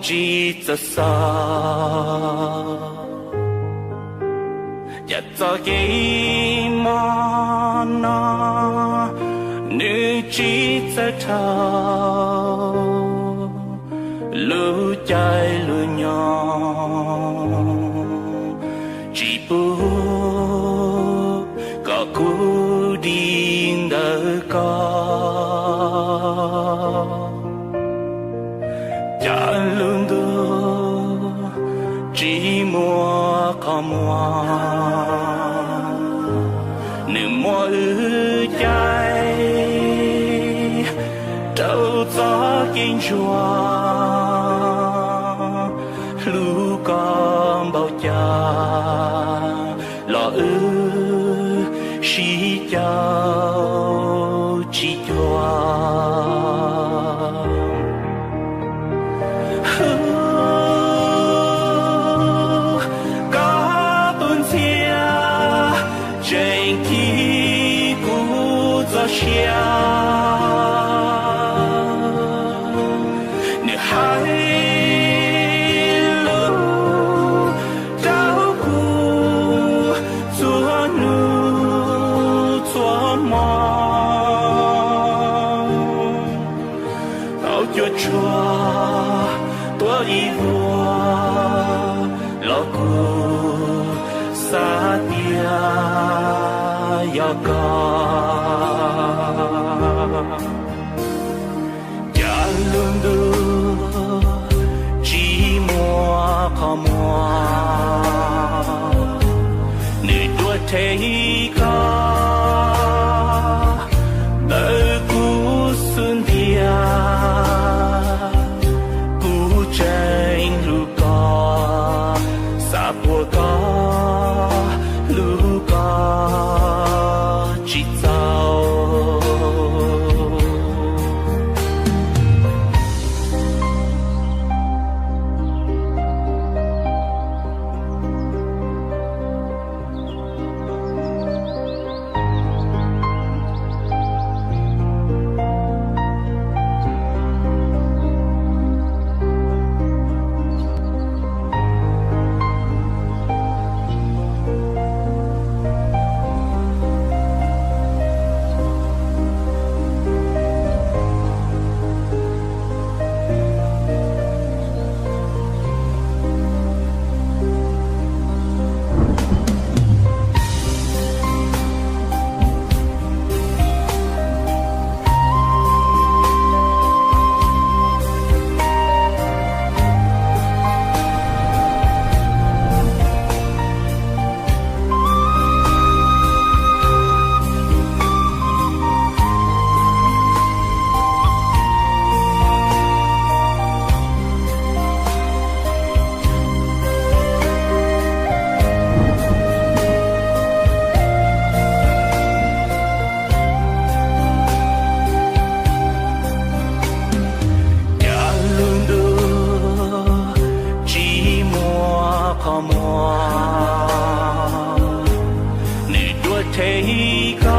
Tsis txawj xav, cas txoj kev mob no nws tsis txawj dhau lub caij lub nyoog, tsis pub kom kuv dim ntawm koj. Cas lub ntuj tsis muaj qhov muag, nws muab wb caij rau txoj kev ntsuag. Hlub koj npaum cas los wb sib caum tsis cuag. Koj tus ntxhias tseem khi kuv txoj sia, nws hais lus rau kuv txhua hnub txhua hmo. Tau cuam tshuam tuaj ib vuag los kuv xav tias yog koj. Cas lub ntuj tsis muaj qhov muag, nws dua rhe koj ntawm kuv xub ntiag. Kuv tseem hlub koj, xav puas koj, hlub koj tsis txaus. Cas lub ntuj tsis muaj qhov muag, nws dua rhe koj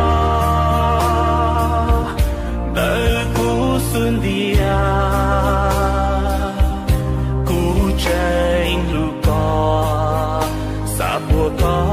ntawm kuv xub ntiag. Kuv tseem hlub koj, xav puas koj,